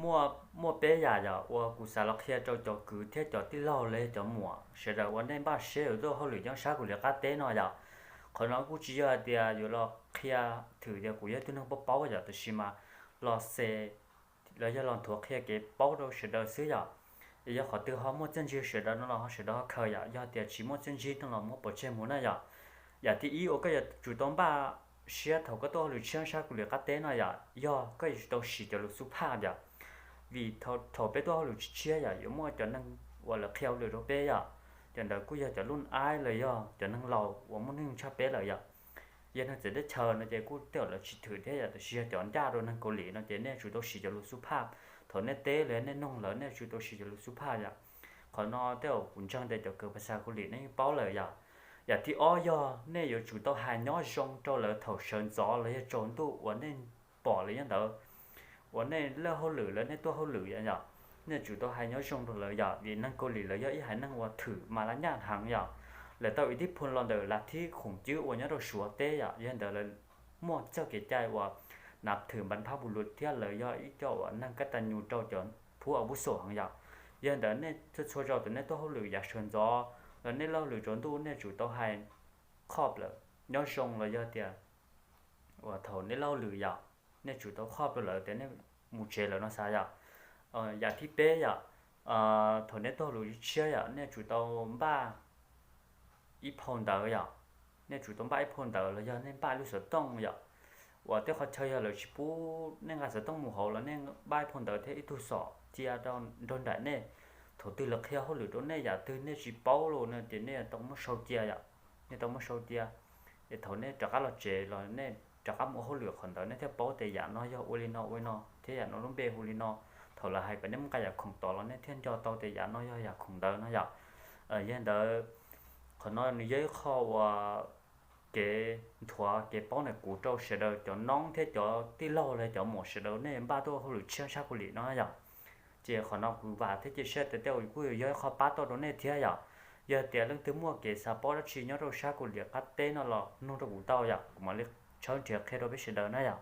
Muaj peb yam yom uas kuv xav los qhia rau cov kwv thiab cov tij laug los yog cov muam sawv daws uas nej npaj siab yuav tuaj hauj lwm nyob sab Kuv Lis qab teb no yom. Qhov no kuj tsis yog hais tias yuav los qhia thwm tias kuv yog ib tug neeg paub paub yom, tab sis mas los xav los yog los nthuav qhia kev paub rau sawv daws xwb yom. Es yog qhov twg ho muaj txiaj ntsig sawv daws no los sawv daws ho khaws yom, yog tias tsis muaj txiaj ntsig no los muab pov tseg mus na yom. Yam thib ib uas koj yuav tsum tau npaj siab thaum koj tuaj hauj lwm tshiab sab Kuv Lis qab teb no yom, yog koj yuav tsum tau siv cov lus xub phaj yom. Vim thaum peb tuaj hauj lwm tshiab yom, yuav muaj cov neeg uas lawv qhia hauj lwm rau peb yom, cov ntawd kuj yog cov lub aib los yog cov neeg laus uas muaj hnub nyoog tshaj peb lawm yom. Yog neeg txawv teb chaws no ces kuj tej zaum lawv tsis thwm thiab yom, tab sis yog cov ncaj rau neeg Kaus Lim no ces nej yuav tsum tau siv cov lus xub phaj. Thaum nej teb los nej noog lawv nej yuav tsum tau siv cov lus xub phaj yom. Qhov no tej zaum kuv ntseeg tias cov kws phas xas Kaus Lim nej yeej paub lawm yom. Yam thib ob yog nej yuav tsum tau hais nyob zoo rau lawv thaum sawv ntxov los yog tsaus ntuj uas nej pom lawv nyob ntawd, uas nej laj hauj lwm lawv nej tuaj hauj lwm yom, nej yuav tsum tau hais nyob zoo rau lawv yom, vim neeg Kaus Lim lawv yog ib haiv neeg uas thwm mas laj nyaj heev yom. Lawv tau ib thij phoo los ntawm lav thib khoom cwb uas nyob rau Suav teb yom, yog ntawd lawv muaj txoj kev cai uas nav thwm npas phab pus lus thiab lawv yog ib co uas neeg kaj tag nyus rau cov phub a vuj xom heev yom. Yog ntawd nej txhua txhua zaus thaum nej tuaj hauj lwm yav sawv ntxov los nej laj hauj lwm tsaus ntuj nej yuav tsum tau hais khob lawm nyob zoo los yog tias uas thaum nej laj hauj lwm yom, nej yuav tsum tau khob rau lawv tias nej mus tsev lawm no xav yom. Yam thib peb yom, thaum nej tuaj hauj lwm tshiab yom, nej yuav tsum tau npaj ib phau ntawv yom. Nej yuav tsum tau npaj ib phau ntawv los yog nej npaj ib lub xov tooj yom, uas tej qhov chaw yog lawv tsis pub nej nqa xov tooj mus hauv los nej npaj ib phau ntawv thiab ib tug xom cia rau nraug nraim nej. Thaum twg lawv qhia hauj lwm rau nej yam twg nej tsis paub los no ces nej tau muab sau cia yom. Nej tau muab sau cia, es thaum nej rov qab los tsev los nej rov qab mus ua hauj lwm qhov ntawd nej thiaj paub tias yam no yog ua li no ua li no thiab yam no lub npe hu li no. Thaum lawv hais kom nej muab nqa yam khoom tod los nej thiaj nco tau tias yam no yog yam khoom ntawd no yom. Yog li ntawd, qhov no nws yog ib qho uas kev nthuav kev paub ntawm kuv rau sawv daws cov noob thiab cov tij laug los cov muam sawv daws nej npaj tuaj hauj lwm tshiab sab Kaus Lim no yom. Ces qhov no kuv vam thiab cia siab tias tej zaum kuj yuav yog ib qho pab tau rau nej thiab yom. Yog tias leej twg muaj kev xav paub dab tsi nyob rau sab Kaus Lim qab teb no los nug rau kuv tau yom, kuv mam li tshawb nrhiav qhia rau peb sawv daws na yom.